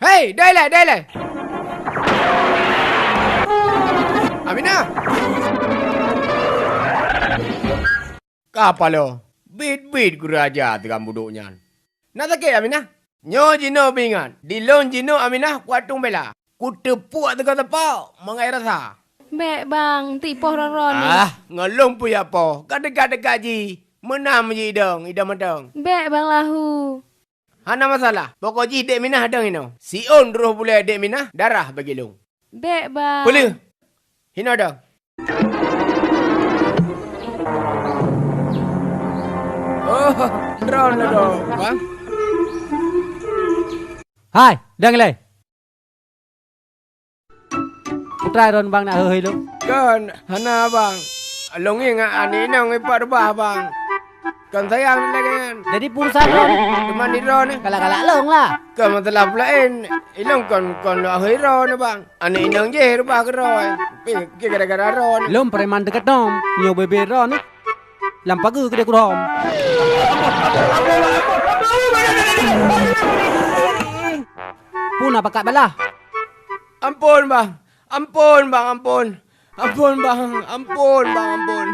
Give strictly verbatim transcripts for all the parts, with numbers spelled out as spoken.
Hei, dai lé, dai lé! Aminah! Ka paloe, bit-bit gurée aja teuka budok nyan. Na sakét, Aminah? Nyoe jinoe beuingat, di lôn jinoe Aminah kuat tueng bela. Kuteupuek teuka teupok mangat rasa. Bék, Bang, ti poh rot-rot ni. Ah, ngon lôn peue jak poh, ka teuka-teuka jih. Meunan jih idong, idong mantong. Bék, Bang Lahu. Hana masalah, pokok jih Dek Minah dong inoe. Siôn roh bulée Dek Minah darah bagi lôn. Bék, Bang. Peuleueh. Hinoe dong. Oh, droeneuh dong, Bang. Hai, dang ilée. Putra droeneuh Bang nak hôi-hôi lôn. Kon, hana, Bang. Lôn ingat aneuk inong ipat reubah, Bang. Kon sayang lagée nyan. Jadi peue urusan droeneuh? Teuma droeneuh. Galak-galak lôn lah. Kon masalah peue laén. Ilôn kon, kon lôn hôi droeneuh, Bang. Aneuk inong jih reubah keudroe, pi, pi gara-gara droeneuh. Lôn preman teukeutong, nyoe bebe droeneuh. Lam pageue keudeh kurhom. Peue na pakat balah? Ampôn, Bang. Ampôn, Bang, ampôn. Ampôn, Bang. Ampôn, Bang, ampôn.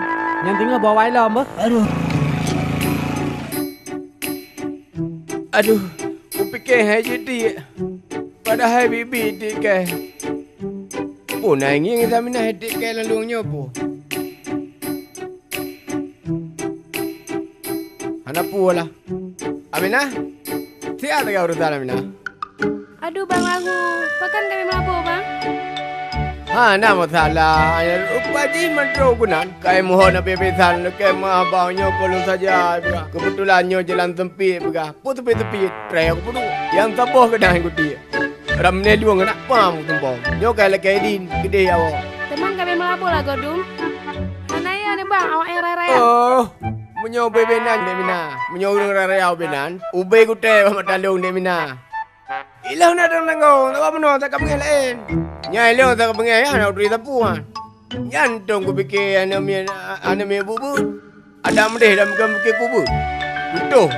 Nyang teungoh bawa ilom beuh. Aduh. Aduh, kupike hai jitiek, padahai biet-biet tiek kèe. Peue na ngieng Aminah tiek kèe lam lueng nyoe peue? Hana peue lah. Aminah, siat lagèe urusan Aminah. Aduh, Bang Lahu, pakon ka meulabô, Bang? Hana masalah, hanya rupa jih mantong keunan. Kai mohon api pisan, leukée meuah bang nyoe peuleueh saja, peugah. Keubeutulan nyoe jalan seumpit, peugah. Peue seumpit-seumpit, tré aku peuduek. Nyang saboh keudang kutik. Ram lé lueng aneuk pam kutumpong. Nyoe kai lakée idin, keudeh awak. Teuma ka meulabô lagoe dum. Hana ya, Bang, awak nyang raya. Oh, meunyoe ubé-ubé nan, Dek Mina. Meunyoe ureueng raya ubé nan, ubé gutée bak mata lôn, Dek Mina. Ilôn na dong tanggong, saban bunoe that ka beungéh laén. Nyan ilôn that ka beungéh, ya, na uturi sapeue. Nyan tông kupike aneuk miet, aneuk miet buet-buet. Adak meudeh lam gam pike kubeuet. Beutôi.